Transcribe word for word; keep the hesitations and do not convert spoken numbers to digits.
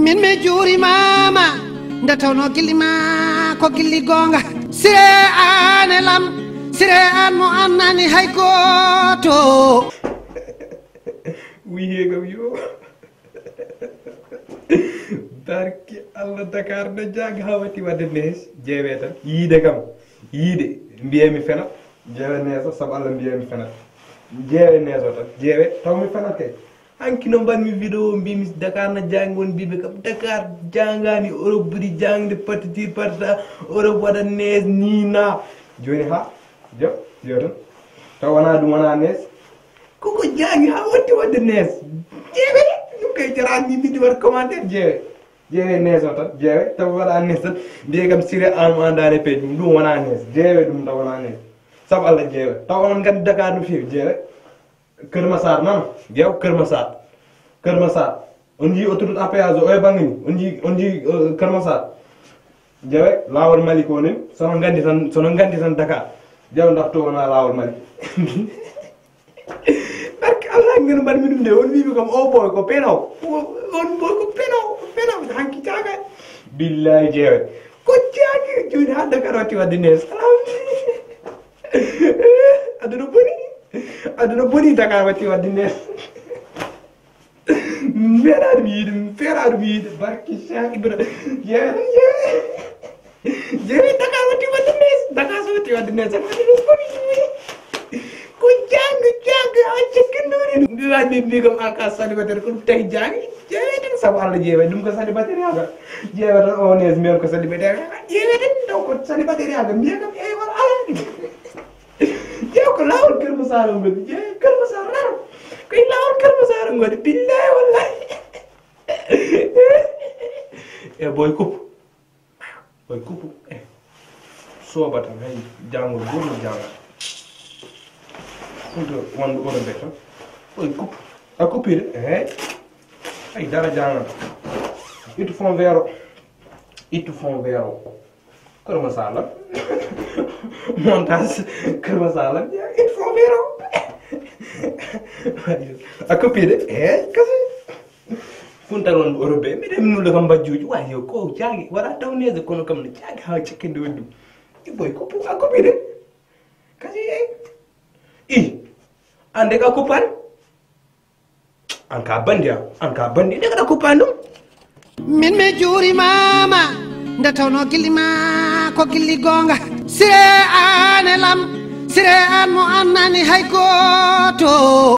Min mi juurimaama, nde tawno gilli ma ko gilli goonga. Sire aan e lam, sire aan mo annani hay gooto. Wiyee kam yo. Barki Allah, Dakar no jaag haa watti wadde nees. Jeewe tan. Yiide kam. Yiide. Mbiyee mi fena. Jeewe nees o, sabu Allah mbiyee mi fena. Jeewe nees o tan. Jeewe taw mi fena kay. Hanki no mbaɗmi vidéo mbimi Dakar na jaangi, won mbiɓe kam Dakar jaangani, Europe ɓuri jaangde, patati patata, Europe waɗa nees ni na. Jooni ha, jo, jo tan. Taw wona ɗum, wona nees. Koko jaangi ha watti wadde nees. Jeewe, ɗum kay jarani min mbiɗi waɗa commentaire jeewe. Jeewe nees o tan, jeewe, taw waɗa nees tan. Mbiye kam sire an mo andani pej, ɗum wona nees. Jeewe ɗum taw wona nees. Sabu Allah jeewe. Taw onon gandi Dakar no feewi jeewe. Kër Massar, nana, jeew Kër Massar. Kër Massar. On njii autoroute à péage o, oye bangini. On njii, on njii, euh, Kër Massar. Jeewe, laawol Mali ko nen. Sono nganndi tan, sono nganndi tan Dakar. Jeew ndax to wona laawol Mali. Barke Allah, ngeno mbaɗmi ɗum de, on wiimi kam, o boy ko peno. O, on boy ko peno, ko peno, hanki caga. Billahi jeewe. Ko caagi jooni ha Dakar watti wadde nees. Alhamdulillah. Aduna boni. Aduna boni, Dakar watti wadde nees. Mi feera ɗum yiide, mi feera ɗum yiide. Barki Cheikh Ibra. Jeewe, jeewe. Jeewe Dakar watti wadde nees. Dakar so watti wadde nees. Aduna boni. Ko jang, jang, a cikkindori. Mbi wani mbi kam an ka célibataire ko ɗum tawi jang. Jeewe tan sabu Allah jeewe. Ɗum ko célibataire yaga. Jeewe tan o nees mbiyan ko célibataire. Jeewe tan taw ko célibataire yaga. Mbiya kam e wala ala. Jeew ko laawol Kër Massar ngoni. Jeew Kër Massar raro. Ko e laawol Kër Massar ngoni. Billahi wallahi. E boy kup. Boy kup. Eh. Soba tan hay jangol goto janga. Kunto wonde oto be tan. Boy kup. A coupé de. Eh. Ay dara janga. Itu fond vero. Itu fond vero. Kër Massar lan. Montage. Kër Massar lan. Il faut vero. A coupé de. Eh, kasi. Kuntal won Europe. Mi dem nulde kam bajjuji. Wa yo ko jagi. Wala tawnede kono kam ne jagi ha cikkinde wonde. I boy ko pour a coupé de. Kasi eh. I. Ande ka coupé. An ka bandi am, an ka bandi, nde kaɗa kuppani ɗum. Min mi juurimaama, nde tawno gilli ma ko gilli goonga. Sire aan e lam, sire aan mo annani hay gooto.